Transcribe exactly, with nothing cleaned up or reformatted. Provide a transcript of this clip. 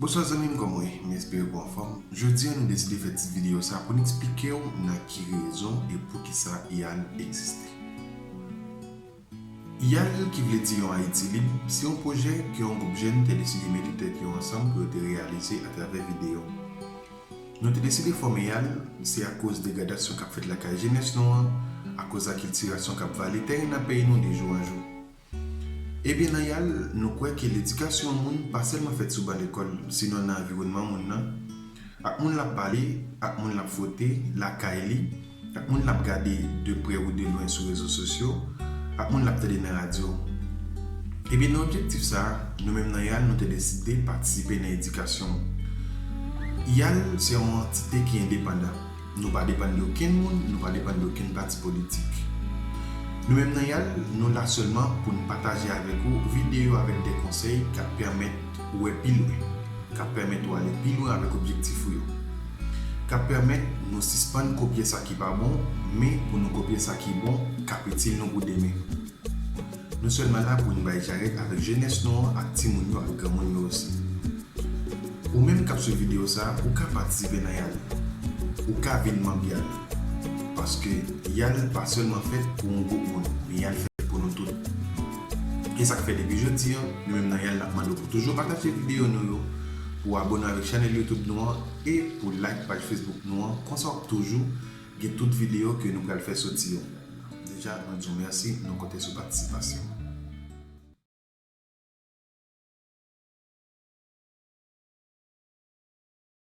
Bonswa zanmi m, kòman w ye? M espere ke w anfòm. Jodi a nou deside fè ti videyo sa pou n eksplike w nan ki rezon e poukisa YAL egziste. YAL, ki vle di Yon Ayiti Lib, se yon pwojè ke yon gwoup jèn te deside mete tèt yo ansanm pou yo te reyalize atravè videyo. Nou te deside fòme YAL, se akoz degradasyon k ap fèt lakay jenès nou an, akoz akiltirasyon k ap vale teren nan peyi nou de jou an jou. Ebyen, nan YAL, nou kwè ke ledikasyon yon moun pa sèlman fèt sou ban lekòl, sinon nan anviwònman moun nan, ak moun l ap pale, ak moun l ap fwote, lakay li, ak moun l ap gade de prè ou de lwen sou rezo sosyo, ak moun l ap tande nan radyo. Ebyen, nan objektif sa a, nou menm nan YAL, nou te deside patisipe nan edikasyon. YAL se yon antite ki endepandan. Nou pa depann de okenn moun, nou pa depann de okenn pati politik. Nou menm nan YAL, nou la sèlman pou n pataje avèk ou videyo avèk de konsèy k ap pèmèt ou wè pi lwen, k ap pèmèt ou ale pi lwen avèk objektif ou yo, k ap pèmèt nou sispann kopye sa ki pa bon, men pou nou kopye sa ki bon, k ap itil nou pou demen. Nou sèlman la pou n bay jarèt avèk jenès nou an, ak timoun yo, ak granmoun yo osi. Ou menm k ap swiv videyo sa a, ou ka patisipe nan YAL. Ou ka vin manm YAL. Paske YAL pa sèlman fèt pou yon gwoup moun, men YAL fèt pou nou tout. E sa k fè depi jodi a, nou menm nan YAL n ap mande w pou toujou pataje videyo nou yo, pou abone avèk chanèl YouTube nou an, e pou like paj Facebook nou an, konsa w ap toujou gen tout videyo ke nou pral fè soti yo. Deja, nou di w mèsi, nou konte sou patisipasyon w.